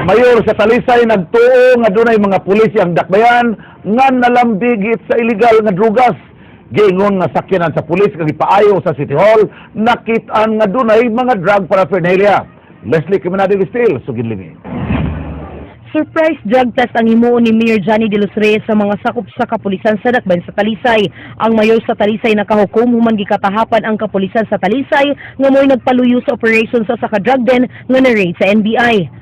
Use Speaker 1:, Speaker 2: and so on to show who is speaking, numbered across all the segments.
Speaker 1: Mayor sa Talisay nagtuo nga dunay mga pulis ang dakbayan nga nalambigit sa illegal nga drugas. Giingon nga sakyanan sa pulis nga gipaayo sa City Hall, nakit-an nga dunay mga drug paraphernalia. Leslie Caminada Vistil, sugid limi.
Speaker 2: Surprise drug test ang himuon ni Mayor Johnny de los Reyes sa mga sakop sa kapulisan sa Dakbayan sa Talisay. Ang mayor sa Talisay nakahukom human gikatahapan ang kapulisan sa Talisay nga mo'y nagpaluyo sa operation sa usa ka drug den nga na-raid sa NBI.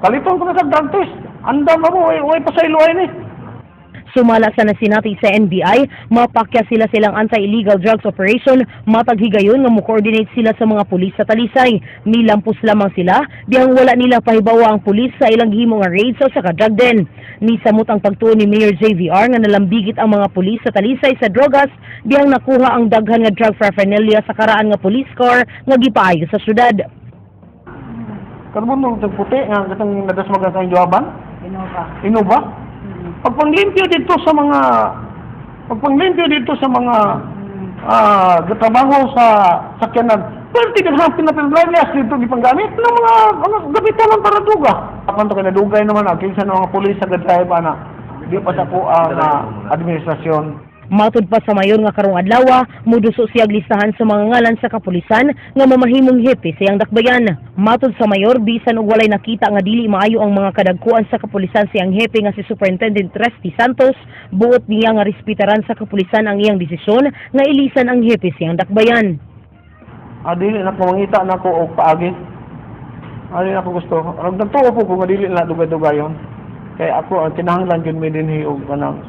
Speaker 3: Kaliton ko na sa drug test. Andam ako, eh, way pasayloay ni.
Speaker 2: Sumala sa nasinati sa NBI, mapakya sila silang anti-illegal drugs operation matag higayon nga mo-coordinate sila sa mga pulis sa Talisay. Milampos lamang sila dihang wala nila pahibawa ang pulis sa ilang gihimo nga raid sa usa ka drug den. Nisamot ang pagtuo ni Mayor JVR nga nalambigit ang mga pulis sa Talisay sa drogas dihang nakuha ang daghan nga drug paraphernalia sa karaan nga police car nga gipaayo sa syudad.
Speaker 3: Karbon nung puti nga katong nadasmagan sa jawaban? Innova. Innova? Pagpanglimpyo dito sa mga pagpanglimpyo dito sa mga gatrabaho sa sakyanan, pwede ka sa pinapilbranyas dito gipanggamit ng mga ano, gamitan lang para duga. Apan to kay nadugay naman ang kinsa ng mga pulis sa gadrive ana. Di pa sa ko ang administrasyon.
Speaker 2: Matud pa sa mayor nga karong adlaw, muduso siya listahan sa mga ngalan sa kapulisan nga mamahimong hepe sa iyang dakbayan. Matud sa mayor, bisan og walay nakita nga dili maayo ang mga kadagkuan sa kapulisan sa iyang hepe nga si Superintendent Resty Santos, buot niya nga respetaran sa kapulisan ang iyang desisyon nga ilisan ang hepe sa iyang dakbayan.
Speaker 3: Ah, dili na ko mangita na ko og paagi. Ah, dili na ko gusto. Ang nagtuo po ko nga dili na dugay-dugayon. Kay ako ang kinahanglan gyud mi dinhi og kanang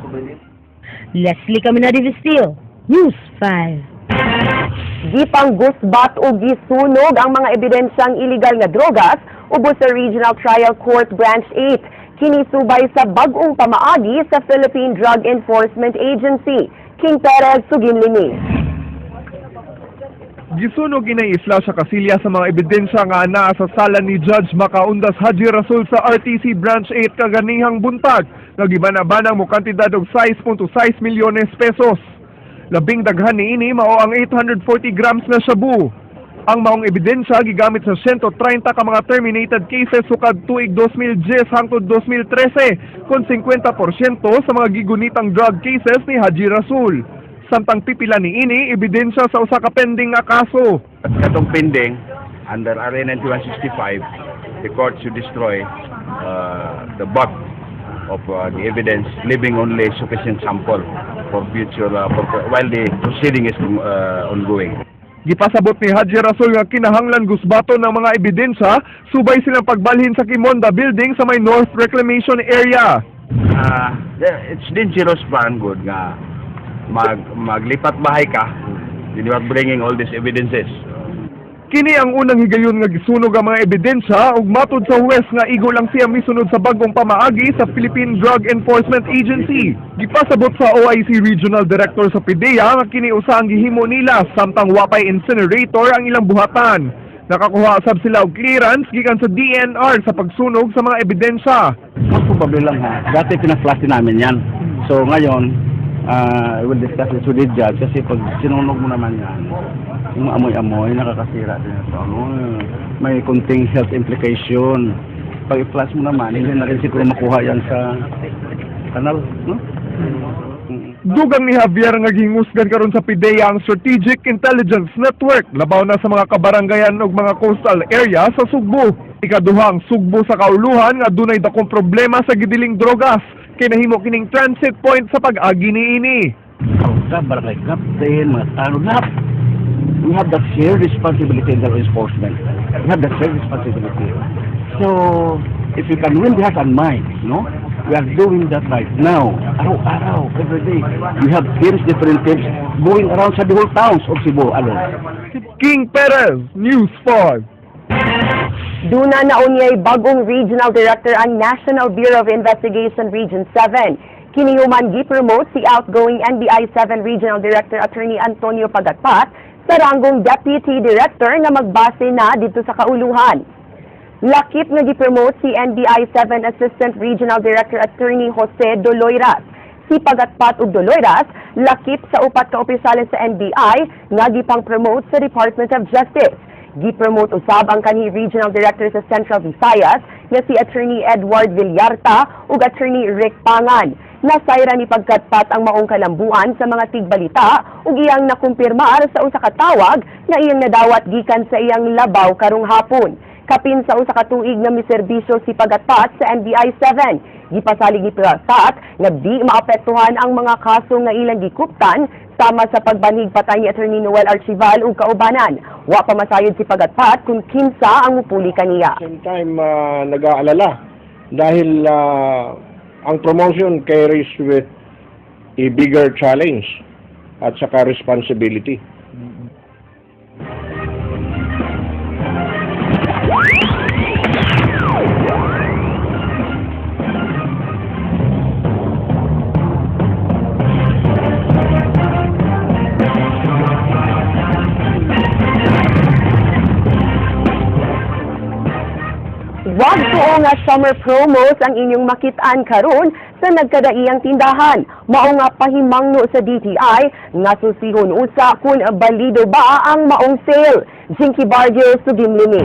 Speaker 2: Leslie Caminada Vestil, News 5.
Speaker 4: Gipang-gusbat o gisunog ang mga ebidensyang iligal nga drogas ubos sa Regional Trial Court Branch 8. Kini subay sa bag-ong pamaagi sa Philippine Drug Enforcement Agency. King Perez, Suginlimi.
Speaker 5: Gisunog inay isla sa kasilya sa mga ebidensya nga anaa sa sala ni Judge Makaundas Haji Rasul sa RTC Branch 8 kaganihang buntag nga gibana-banang mokantidad og 6.6 milyones pesos. Labing daghan niini mao ang 840 grams na shabu. Ang maong ebidensya gigamit sa 130 ka mga terminated cases sukad tuig 2010 hangtod 2013 kon 50% sa mga gigunitang drug cases ni Haji Rasul. Samtang pipila niini ebidensya sa usa ka pending nga kaso.
Speaker 6: At katong pending, under RA 9165, the court should destroy the bulk of the evidence, leaving only sufficient sample for future, while the proceeding is ongoing.
Speaker 5: Gipasabot ni Haji Rasul nga kinahanglan gusbaton ng mga ebidensya subay silang pagbalhin sa Kimonda Building sa may North Reclamation Area.
Speaker 6: Yeah, it's dangerous pa ang good nga maglipat bahay ka, you are bringing all these evidences.
Speaker 5: Kini ang unang higayon nga gisunog ang mga ebidensya ug matud sa huwes nga igo lang siya misunod sa bagong pamaagi sa Philippine Drug Enforcement Agency. Gipasabot sa OIC Regional Director sa PDEA nga kini usa ang gihimo nila samtang wapay incinerator ang ilang buhatan. Nakakuha sab sila og clearance gikan sa DENR sa pagsunog sa mga ebidensya.
Speaker 7: Mas probable lang ha. Dati pina-flash din namin yan. So ngayon, I will discuss it with the judge kasi pag sinunog mo naman yan, yung amoy-amoy, nakakasira din ito. Ano, may kunting health implication. Pag i-flash mo naman, hindi na rin siguro makuha yan sa kanal, no?
Speaker 5: Dugang ni Javier nga gihingusgan karon sa PDEA ang Strategic Intelligence Network labaw na sa mga kabarangayan ug mga coastal area sa Sugbo. Ikaduha ang Sugbo sa kauluhan nga dunay dakong problema sa gidiling drogas kay nahimo kining transit point sa pag-agi niini.
Speaker 7: Ka, barangay captain, mga tanod, lahat. We have that shared responsibility in the law enforcement. We have that shared responsibility. So, if you can win the hearts and minds, no? We are doing that right now. Araw-araw, every day. We have teams, different teams, going around sa the whole towns of Cebu alone.
Speaker 5: King Perez, News 5.
Speaker 4: Duna na unyay bagong regional director ang National Bureau of Investigation Region 7. Kini human gi-promote si outgoing NBI 7 Regional Director Attorney Antonio Pagatpat sa ranggong Deputy Director nga magbase na dito sa kauluhan. Lakip nga gi-promote si NBI 7 Assistant Regional Director Attorney Jose Doloiras. Si Pagatpat ug Doloiras lakip sa upat ka opisyales sa NBI nga gipang-promote sa Department of Justice. Gi-promote usab ang kanhi Regional Director sa Central Visayas nga si Attorney Edward Villarta ug Attorney Rick Pangan. Nasayra ni Pagatpat ang maong kalambuan sa mga tigbalita ug iyang nakumpirmar sa usa ka tawag nga iyang nadawat gikan sa iyang labaw karong hapon. Kapin sa usa ka tuig nga miserbisyo si Pagatpat sa NBI 7. Gipasalig ni Pagatpat nga di maapektuhan ang mga kaso nga ilang gikuptan sama sa pagbanhig patay ni Attorney Noel Archival ug kaubanan. Wa pa masayod si Pagatpat kung kinsa ang mupuli kaniya.
Speaker 8: Same time, nag-aalala dahil ang promotion carries with a bigger challenge at saka responsibility.
Speaker 4: Wag tuo nga summer promos ang inyong makitaan karon sa nagkadaiyang tindahan. Mao nga pahimangno sa DTI nga susihon usa kung balido ba ang maong sale. Jinky Barrio, Sugimlimi.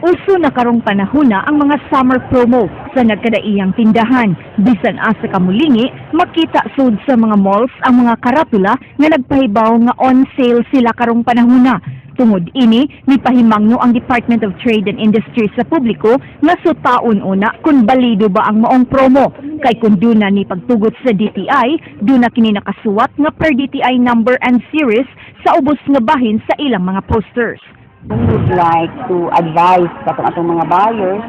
Speaker 9: Uso na karong panahona ang mga summer promo sa nagkadaiyang tindahan. Bisan asa ka mulingi, makita sud sa mga malls ang mga karatula nga nagpahibaw nga on sale sila karong panahona. Tungod ini, mipahimangno ang Department of Trade and Industry sa publiko nga sutaon una kung balido ba ang maong promo. Kay kung duna ni pagtugot sa DTI, duna kini nakasuwat nga per DTI number and series sa ubos nga bahin sa ilang mga posters.
Speaker 10: We would like to advise katong atong mga buyers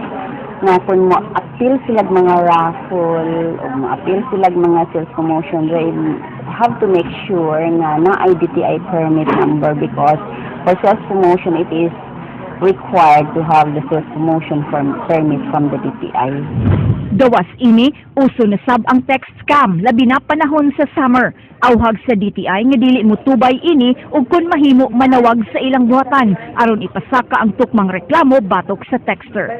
Speaker 10: nga kung mo appeal sila mga raffle o mo appeal sila mga sales promotion, they have to make sure nga naay DTI permit number because for sales promotion it is required to have the sales promotion permit from the DTI.
Speaker 9: Gawas ini, uso na sab ang text scam labi na panahon sa summer. Awhag sa DTI nga dili mo tubay ini ug kun mahimo manawag sa ilang buhatan aron ipasaka ang tukmang reklamo batok sa texter.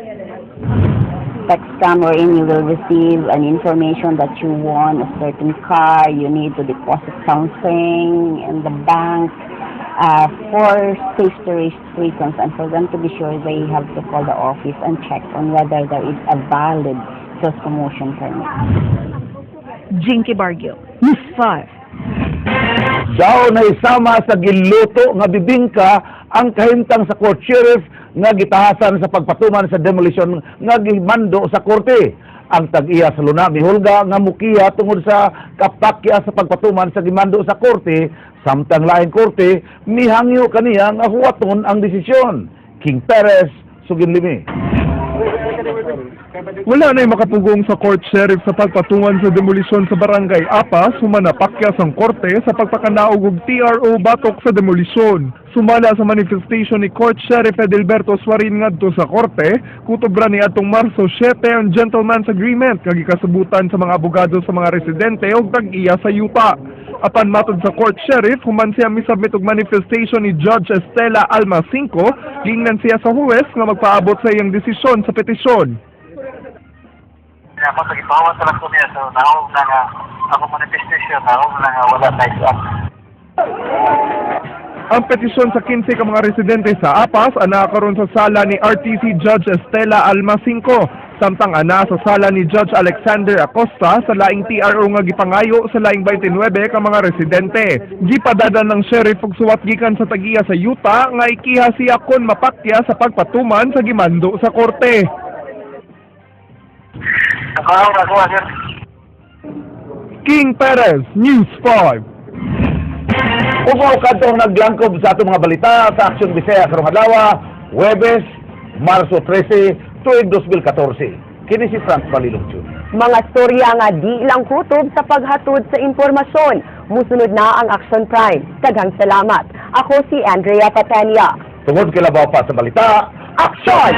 Speaker 10: Text scam wherein you will receive an information that you won a certain car, you need to deposit something in the bank. For safety reasons and for them to be sure, they have to call the office and check on whether there is a valid sales promotion permit.
Speaker 9: Jinky Bargio, News 5.
Speaker 1: Daw na isama sa giluto nga bibingka ang kahimtang sa court sheriff nga gitahasan sa pagpatuman sa demolition nga gimando sa korte. Ang tag-iya sa luna mihulga nga mukiha tungod sa kapakya sa pagpatuman sa gimando sa korte, samtang laing korte mihangyo kaniya nga huwaton ang desisyon. King Perez, Sugimlimi.
Speaker 5: Wala na'y makapugong sa court sheriff sa pagpatungan sa demolisyon sa barangay Apas human napakyas ang korte sa pagpakanaog og TRO batok sa demolisyon. Sumala sa manifestation ni Court Sheriff Edilberto Suarin ngadto sa korte, kutob ra ni atong Marso 7 ang gentleman's agreement kag gikasubutan sa mga abogado sa mga residente og tag-iya sa yuta. Apan matod sa court sheriff, human siya misubmit og manifestation ni Judge Estela Alma 5, giingnan siya sa huwes nga magpaabot sa iyang desisyon sa petisyon.
Speaker 11: Ako sa gipawa sa lang ko niya, so naog na nga, ako manifestation, naog na nga wala na isuan.
Speaker 5: Ang petisyon sa 15 ka mga residente sa Apas ana karon sa sala ni RTC Judge Estela Alma 5, samtang ana sa sala ni Judge Alexander Acosta sa laing TRO nga gipangayo sa laing 29 ka mga residente. Gipadada ng sheriff og suwat gikan sa tagiya sa yuta nga ikiha siya kon mapakya sa pagpatuman sa gimando sa korte.
Speaker 11: Ako, ako, sir.
Speaker 5: King Perez, News 5.
Speaker 1: Ug mao kadtong naglangkob sa atong mga balita sa Aksyon Bisaya karong adlaw, Huwebes, Marso 13, tuig 2014. Kini si Frank Balilong Jr.
Speaker 4: Mga storya nga di lang kutob sa paghatod sa impormasyon. Musunod na ang Action Prime. Daghang salamat. Ako si Andrea Patenia.
Speaker 1: Tungod kay labaw pa sa balita,
Speaker 4: Action!